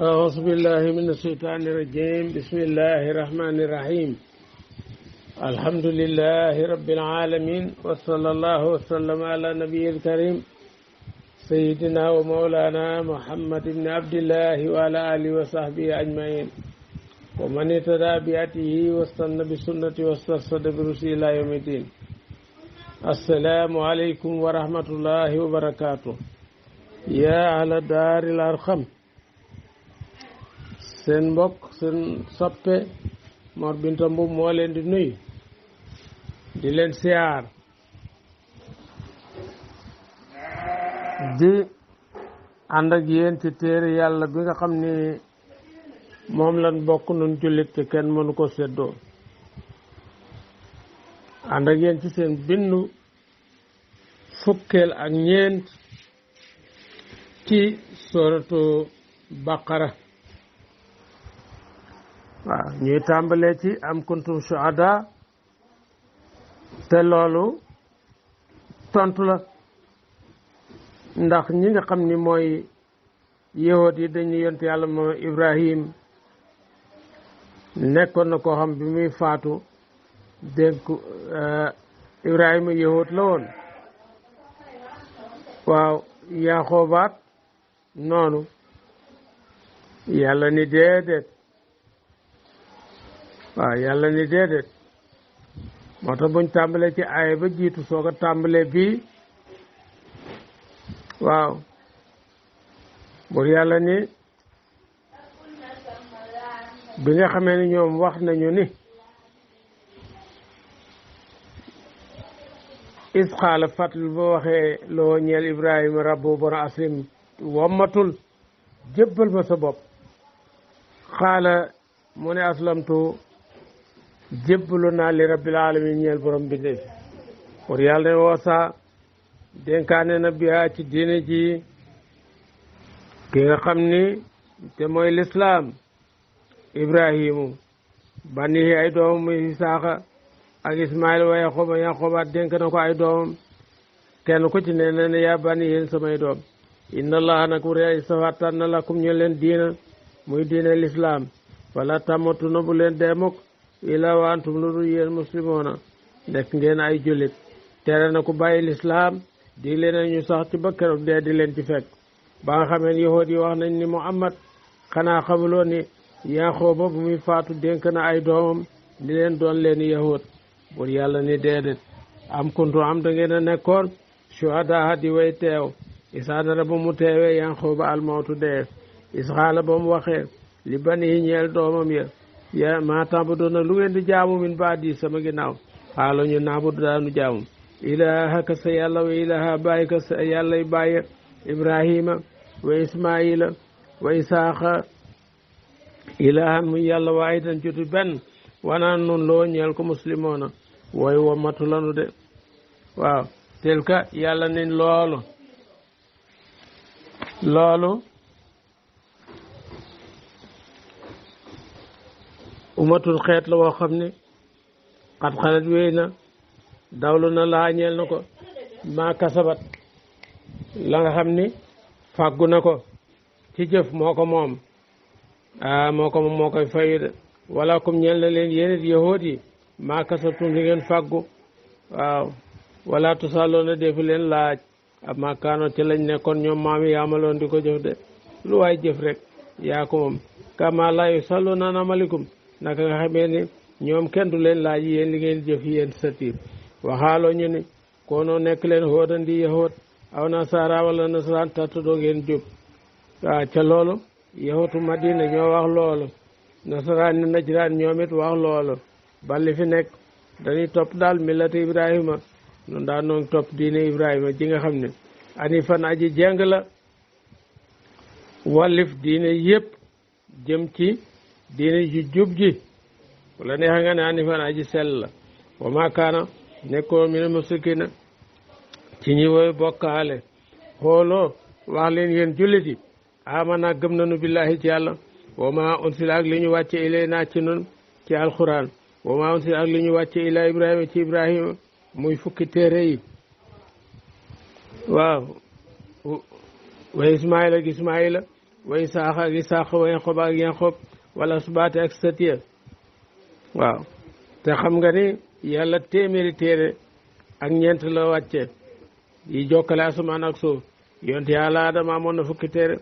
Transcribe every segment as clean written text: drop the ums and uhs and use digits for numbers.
أعوذ بالله من الشيطان الرجيم بسم الله الرحمن الرحيم الحمد لله رب العالمين وصلى الله وسلم على نبي الكريم سيدنا ومولانا محمد بن عبد الله وعلى آله وصحبه أجمعين ومن اهتدى بهديه واستنى بسنته واسترشد برشده إلى يوم الدين السلام عليكم ورحمة الله وبركاته يا أهل دار الأرقم seen mbokk seen soppe Mor Binta Mbuub moo leen di nuyu di leen siyaar di ànd ak yéen ci téere yàlla bi nga xam ni moom lan bokk nun jullit te kenn mënu ko séddoo ànd ak yéen ci seen bindu fukkeel ak ñeent ci suratu Baqara waaw ñuy tàmbalee ci am kuntum shuhada te loolu tontu la ndax ñi nga xam ni mooy yahud yi dañuy yont yàlla moom Ibrahim nekkoon na koo xam bi muy faatu dénk Ibrahima yahud la woon waaw Yaxoobaat noonu yàlla ni déedéet waaw yàlla ni déedéet moo tax buñ tàmbalee ci aaya ba jiitu soog a tàmbalee bii waaw bur yàlla ni bi nga xamee ni ñoom wax nañu ni isxaala fàttali ba waxee loo ñeel Ibrahima rabbu bona aslim wommatul jébbal ma sa bopp xaala mu ne aslamtu jébbalu naa li rabbil alamin ñeel borom bi def pour yàlla ne woosa dénkaane na biyaa ci diine ji ki nga xam ni te mooy lislaam Ibrahimu banihi ay doomam muy Isaaxa ak Ismaïl wa Yaxooba dénk na ko ay doomam kenn ku ci ne ne yaa bani yéen samay doom inna allaha nag wur istafa tànn na lakum ñu leen diina muy diine lislaam wala tamatuna bu leen dee mukk ila wa antum lu dul yéen muslimoona nekk ngeen ay jullit tere na ku bàyyi lislaam di leen ñu sax ci ba keroog dee di leen ci fekk ba nga xamee yahuud yi wax nañ ni Muhammad xanaa xamuloo ni Yaxooba bu muy faatu dénk na ay doomam di leen doon leen yahuud bur yàlla ni déedéet am kuntu am da ngeen a nekkoon shuhadaa di way teew isaanara ba mu teewee Yaxooba almawtu dee isxaala ba mu waxee li bani yi ñeel doomam ya maa ta'buduuna lu ngeen di jaamu min ba'di sama ginnaaw xaalo ñu naabudu daanu jaamu ilaahaka sa yàlla wa ilaaha baayika sa yàlla bàyyi Ibrahima wa Ismaila wa Isaaxa ilaahan muy yàlla waahidan juti benn wanaan nun loo ñeel ko muslimoona wooy womatu lanu de waaw tilka yàlla ni loolu umatul xeet la woo xam ne xat xalat wéy na dawlu na laa ñeel na ko maa kasabat la nga xam ni fàggu na ko ci jëf moo ko moom moo koy fayu de wala comme ñeel na leen yéen it yahuud yi maa kasabtum li ngeen fàggu waaw wala tusaloona defu leen laaj ab maa kaanoon ci lañ nekkoon ñoom maam yi yaamaloon di ko jëf de lu waay jëf rek yaa ko moom kama la yusalluna an amalikum naka nga xamee ni ñoom kenn du leen laaj yéen li ngeen jëf yéen satiir waxaaloo ñu ni koonoo nekk leen hóodan di yahood aw nasaara wala nasaraan tatt doo ngeen jub waaw ca loolu yahootu Madina ñoo wax loolu nasaraan ni najraan ñoom it wax loolu balli fi nekk dañuy topp daal millati Ibrahima nun daan noon topp diine Ibrahima ji nga xam ne ani fan aji jeng la wallif diine yépp jëm ci diine ju jub ji wala neexa nga ne ani fan aji sell la wa ma kaana nekkoo minal musrikina ci ñi woy bokkaale xooloo wax leen yéen jullit yi amana gëm nañu billahi ci yàlla wa ma unsila ak li ñu wàcce ilayna ci nun ci alquran wa ma unsila ak li ñu wàcce ila Ibrahima ci Ibrahima muy fukki téere yi waaw wa Ismaïla ak Ismaïla wa Isaaxa ak Isaaxa wa Yanqoob ak Yanqoob wala subaate ak sëtiya waaw te xam nga ni yàlla téeméeri téere ak ñeent la wàcce yi jokkale asamaan ak suuf yonte yàlla Adama amoon na fukki téere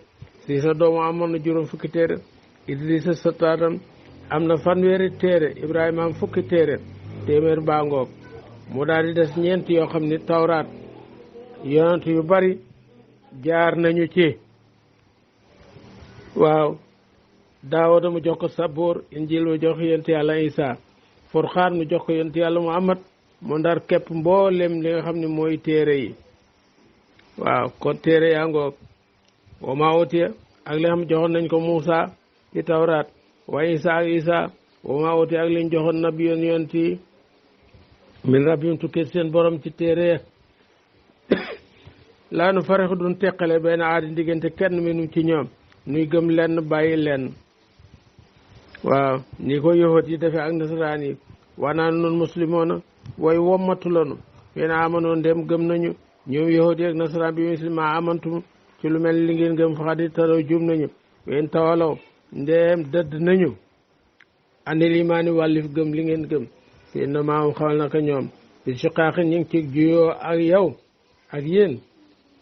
si sa doomu amoon na juróom fukki téere Idrissa sa taatam am na fanweeri téere Ibrahima am fukki téere téeméer baa ngoog mu daal di des ñeent yoo xam ni tawraat yonent yu bari jaar nañu ci waaw Daawuda mu jox ko Sabuur Injiil mu jox ko yonent yàlla Isaa Furqaan mu jox ko yonent yàlla Muhammad mu ndar képp mboolem li nga xam ne mooy téere yi waaw kon téere yaa ngoog wa maa utiya ak li xam joxoon nañ ko Muusa ci tawraat wa Isaa ak Isaa wa maa utiya ak liñ joxoon nabiyoon yonent yi min rabbihim tukkee seen borom ci téere ya laa nu farixu duñ teqale benn aadi diggante kenn minum ci ñoom nuy gëm lenn bàyyi lenn waaw ni ko yahut yi defee ak nasaraan yi waa naa nun muslimoona way wommatu lanu yéen amanoon dem gëm nañu ñoom yahut yi ak nasaraan bi muslima amantum ci lu mel li ngeen gëm faxadi taraw jum nañu yéen tawalaw ndeem dëdd nañu andil imaani wàllif gëm li ngeen gëm fi na maam xamal naka ñoom bi siqaaqin ñu ngi ci juyoo ak yow ak yéen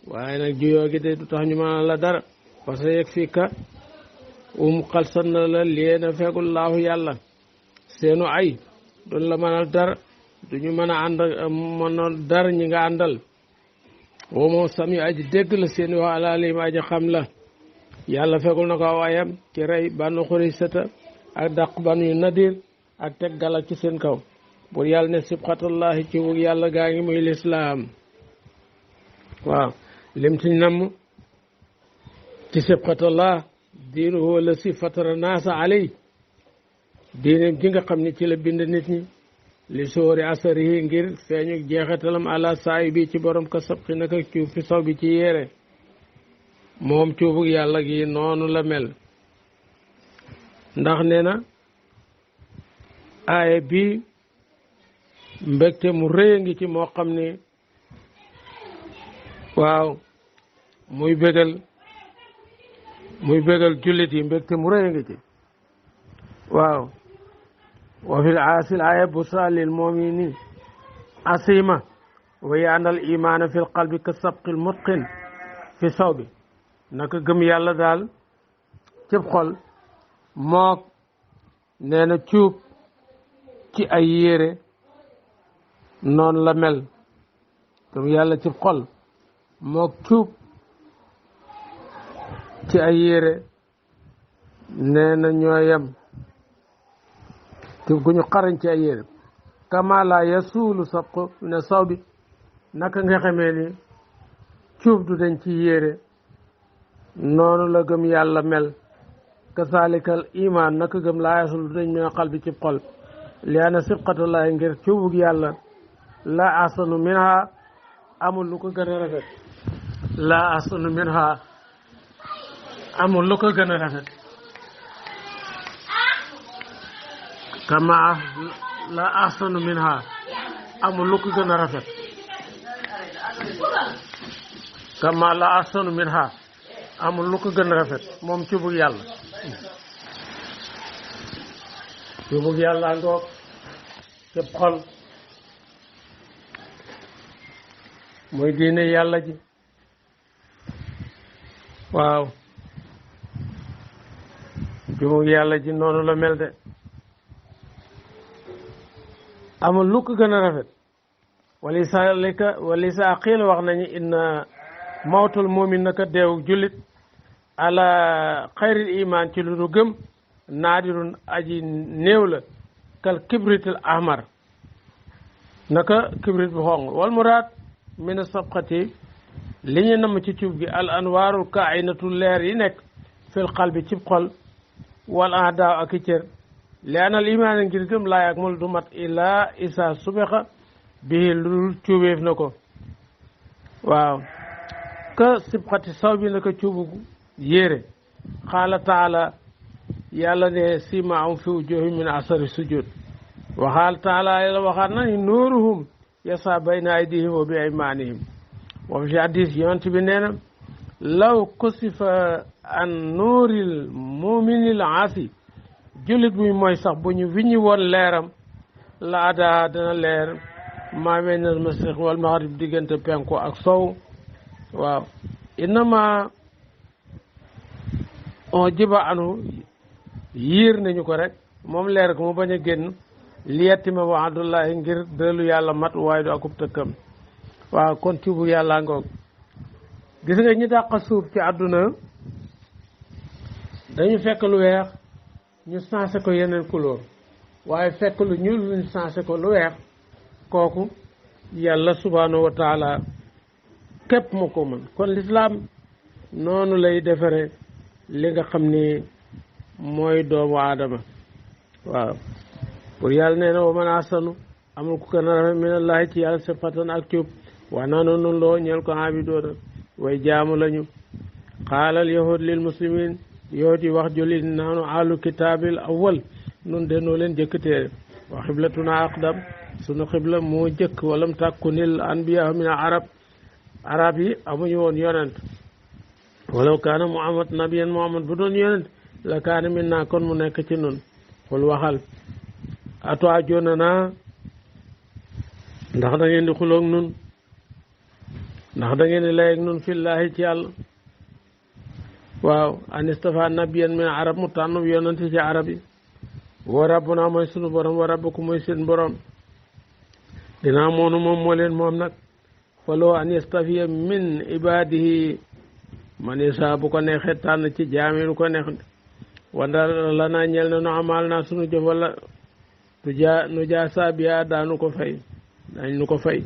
waaye nag juyoo gi de du tax ñu mën la dara parce que yegg fii ka xalsan na la leen a feegul laahu yàlla seenu ay duñ la mënal dara duñu mën a ànd mënal dara ñi nga àndal woo moom sami aji dégg la seeni wax alaalim aji xam la yàlla feegul na ko waayam ci rey banu xuri sata ak dàq banu yu nadir ak teg gala ci seen kaw pour yàlla ne sibxatullahi ci wug yàlla gaa ngi muy lislaam waaw lim ci namm ci sibxatullah diinu huwa la si fatara naasa alay diine ji nga xam ne ci la bind nit ñi li soori asarihi ngir feeñu jeexatalam ala saayi bi ci borom ka sabxi naka cuub fi saw bi ci yére moom cuubug yàlla gi noonu la mel ndax nee na aaya bi mbégte mu rëy a ngi ci moo xam ne waaw muy bégal jullit yi mbégte mu rëy a ngi ci waaw wa fil aasil aaya busra lil muminin asima wa anna al imaana fil qalbi ka sabqil mutqin fi sawbi naka gëm yàlla daal cib xol mook nee na cuub ci ay yére noonu la mel gëm yàlla cib xol mook cuub ci ay yére nee na ñooyam te gu ñu xarañ ci ay yére kama la yasuulu sabqu ne saw bi naka nga xamee ni cuub du dañ ci yére noonu la gëm yàlla mel kasalikal iman naka gëm laa yasul du dañ mel xal bi ci xol liana sibqatullahi ngir cuubug yàlla la asanu minha amul lu ko gën a rafet la asanu minha amul lu ko gën a rafet kama la ahsanu minha amul lu ko gën a rafet kama la ahsanu minha amul lu ko gën a rafet moom cuubug yàlla cuubug yàlla ngoog cëb xol mooy diine yàlla ji waaw cuubug yàlla ji noonu la mel de amul lu ko gën a rafet walisa qiila wax nañu inna mawtul mumin naka deewu jullit ala xayril iman ci lu nu gëm naadirun aji néew la kal kibritil ahmar naka kibrit bu xong wal muraad min sabqati li ñu namm ci cuub gi al anwaarul kainatu leer yi nekk fil qalbi cib xol wal ahdaaw ak i cër li anal imaan ngir gëm laay ak mul du mat illaa isa subexa bii lu cuubeef na ko waaw ka sibxati saw bi naka cuubu yére xaala taala yàlla ne simaahum fi wujuuhihim min asari sujud wa xaala taala yàlla waxaat na ni nuuruhum yasa bayna aydihim wa bi aymanihim wa fi hadis yonent bi nee na law kusifa an nuuril muminil aasi jullit buy mooy sax bu ñu wiññi woon leeram la adaa dana leer maa baynal masriq wal maghrib diggante penku ak sow waaw innama on jiba anu yiir nañu ko rek moom leer ko mu bañ a génn liyettima waadullahi ngir dëlu yàlla mat waaye du akub tëkkam waaw kon cuubu yàlla ngoog gis nga ñi dàq suuf ci àdduna dañu fekk lu weex ñu sensé ko yeneen couleur waaye fekk lu ñuul luñ sensé ko lu weex kooku yàlla subhanahu wa taala képp moo ko mën kon lislaam noonu lay defare li nga xam ni mooy doomu aadama waaw pour yàlla nee na wa man ahsanu amul ku gën a rafet minallahi ci yàlla sifatan ak cuub waa naa noonu loo ñeel ko aabidoona way jaamu lañu xaalal yahud lil muslimin yahud yi wax jullit naanu alu kitaabil awwal nun de noo leen jëkk téere wa xiblatuna aqdam sunu xibla moo jëkk walam tàkkunil anbiya min arab yi amuñu woon yonent walaw kaana muhammad nabiyan muhammad bu doon yonent la kaana min naa kon mu nekk ci nun xul waxal atoa joona naa ndax da ngeen di xuloog nun ndax da ngeen di layeeg nun fillaahi ci yàlla waaw an istafa nabiyan min arab mu tànnub yonent ci arab yi wa rabbuna mooy sunu borom wa rabbukum mooy seen borom dinaa moonu moom moo leen moom nag faloo an yastafiya min ibadihi man yasa bu ko neexee tànn ci jaami lu ko neex wanda la naa ñel na nu amal naa sunu jëf wala nu jaa saabiya daanu ko fay dañ nu ko fay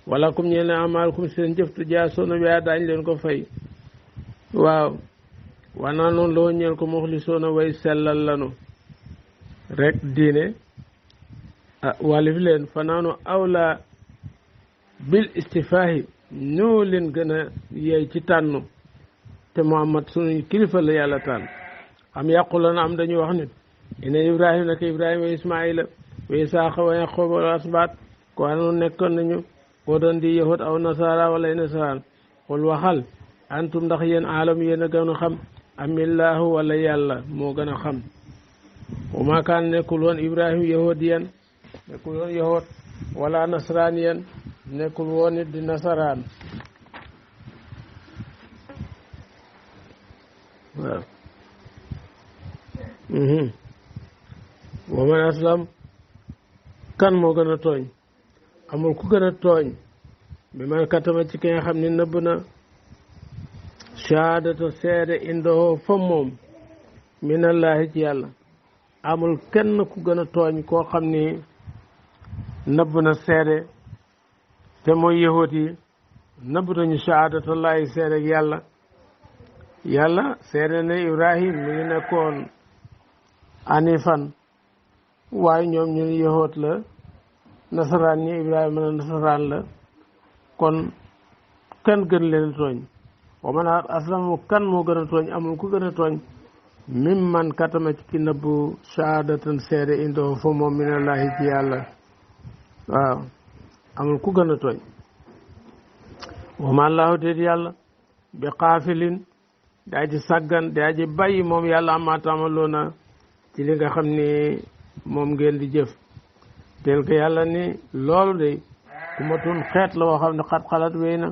wala kum ñel na amal kum seen jëf tu jaa soona biya daañ leen ko fay waaw wanaa noonu loo ñeel ko muxlisoona way sellal lanu rek diine walif leen fanaanu awla bil istifaahi ñoo leen gën a yeey ci tànnu te Muhammad suñu kilifa la yàlla tànn am yàqula na am dañuy wax nit ina ibrahima naka ibrahima wa ismaila wa isaaqa wa yaqub wal asbaat ko anoon nekkoon nañu koo doon di yahud aw nasara wala nasaraan xul waxal antum ndax yéen aalam yéen a gën a xam amillahu wala yàlla moo gën a xam wa maa kaan nekkul woon ibrahima yahudiyan nekkul woon yahud wala nasraniyan nekkul woon it di nasaraan waaw wa man aslam kan moo gën a tooñ amul ku gën a tooñ bi man katama ci ki nga xam ne nëbb na shahadata seede indoo fa moom minallahi ci yàlla amul kenn ku gën a tooñ koo xam ni nëbb na seede te mooy yahut yi nëbb nañu shahadatallahi seede ak yàlla yàlla seede ne ibrahim mi ngi nekkoon anifan waaye ñoom ñu ne yahut la nasaraan ñi ibrahima na nasaraan la kon kenn gën leen tooñ wa man aslamu kan moo gën a tooñ amul ku gën a tooñ mim man katama ci ki nëbbu shahadatan seede indoo fa moom minallahi ci yàlla waaw amul ku gën a tooñ wa ma allahu déet yàlla bi xaafilin daa ji sàggan daa ji bàyyi moom yàlla ama taamaloona ci li nga xam ni moom ngeen di jëf tel que yàlla ni loolu de ku ma tun xeet la woo xam ne xat xalat wéy na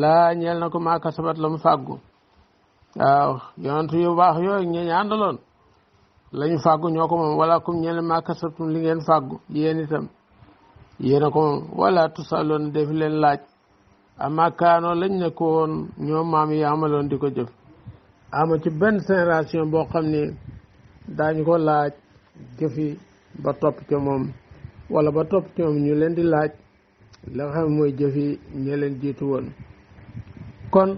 laa ñeel na ko maa kasabat la mu fàggu waaw yonentu yu baax yooyu ñeeñu àndaloon la ñu fàggu ñoo ko moom wala kum ñeel maa kasabtum li ngeen fàggu yéen itam yéen a ko moom wala tusaloon def leen laaj ama kaanoo lañ nekkoon ñoom maam yi amaloon di ko jëf ama ci benn génération boo xam ne daañu ko laaj jëfi ba topp ca moom wala ba topp ca moom ñu leen di laaj la nga xam mooy jëfi ñe leen jiitu woon kon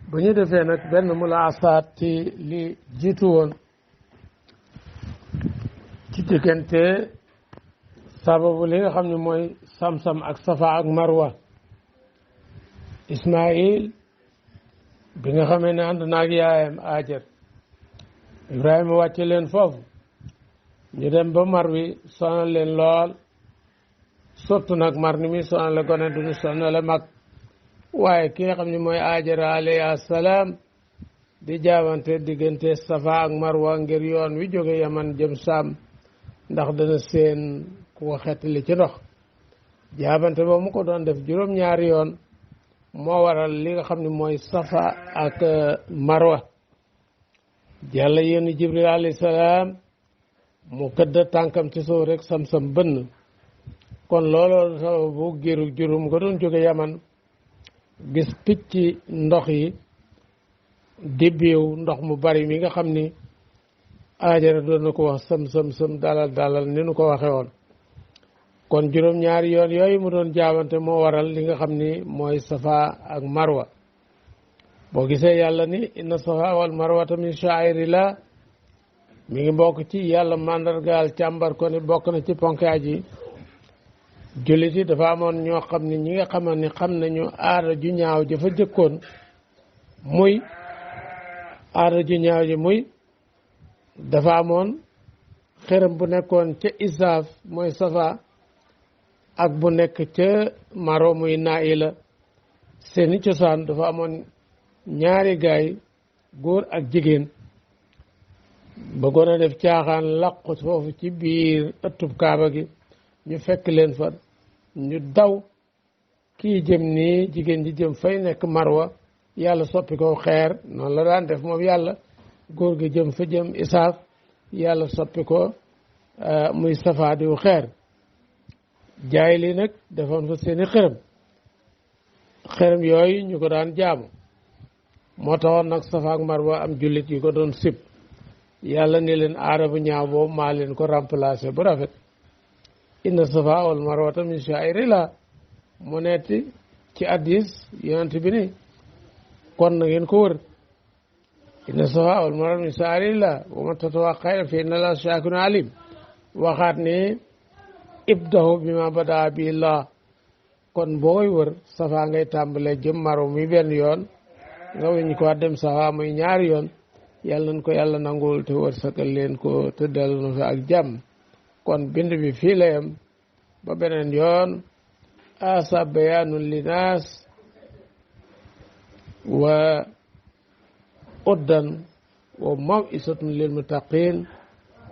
bu ñu defee nag benn mu la asaat ci li jiitu woon ci diggante sababu li nga xam ne mooy sam-sam ak safa ak marwa ismail bi nga xamee ne ànd naag yaayam ajar ibrahima wàcce leen foofu ñu dem ba mar wi sonal leen lool surtout nag mar ni muy sonal la gone duñu sonal la mag waaye ki nga xam ne mooy Aajara alayhi salaam di jaabante diggante Safa ak Marwa ngir yoon wi jóge Yaman jëm Saam ndax dana seen ku ko xettali ci ndox jaabante boobu mu ko doon def juróom-ñaari yoon moo waral li nga xam ne mooy Safa ak Marwa Yàlla yónni Jibril alayhi salaam mu këdd tànkam ci suuf rek sam-sam bënn kon looloo sababu giiru juróom nga doon jóge Yaman gis picc ndox yi di biiw ndox mu bari mi nga xam ni Aajara doon na ko wax sam dalal ni nu ko waxe woon kon juróom-ñaari yoon yooyu mu doon jaabante moo waral li nga xam ni mooy Safa ak Marwa boo gisee yàlla ni inna Safa wal Marwata min sha'airillah mi ngi bokk ci yàlla mandargaal càmbar ko ni bokk na ci ponk aji jullit yi dafa amoon ñoo xam ne ñi nga xaman ni xam nañu aada ju ñaaw jafa jëkkoon muy aada ju ñaaw ji muy dafa amoon xërëm bu nekkoon ca Isaaf mooy Safa ak bu nekk ca Maro muy Naila seeni cosaan dafa amoon ñaari gaay góor ak jigéen bëggoon a def caaxaan làqu foofu ci biir ëttub Kaaba gi ñu fekk leen fa ñu daw kii jëm nii jigéen ji jëm fay nekk Marwa yàlla soppi ko xeer noonu la daan def moom yàlla góor gi jëm fa jëm Isaaf yàlla soppi ko muy Safa diw xeer jaay lii nag defoon fa seeni xërëm yooyu ñu ko daan jaamu moo taxoon nag Safa ak Marwa am jullit yu ko doon sib yàlla ni leen aada bu ñaaw boobu maa leen ko remplacer bu rafet inna Safa wal Marwata min sha'airillah mu netti ci hadiis yonent bi ni kon na ngeen ko wër inna Safa wal Marwata min sha'airillah wa man tatawwa khayran fa inna Allaha shakirun alim waxaat ni ibdahu bima bada bi Allah kon booy wër Safa ngay tàmbalee jëm Marwa muy benn yoon nga weñ ko dem Safa muy ñaari yoon yàlla nañ ko yàlla nangul te wërsëgal leen ko te dellu na fa ak jàmm kon bind bi fii la yem ba beneen yoon asa bayaanun linaas wa uddan wa mawisatun lil muttaqin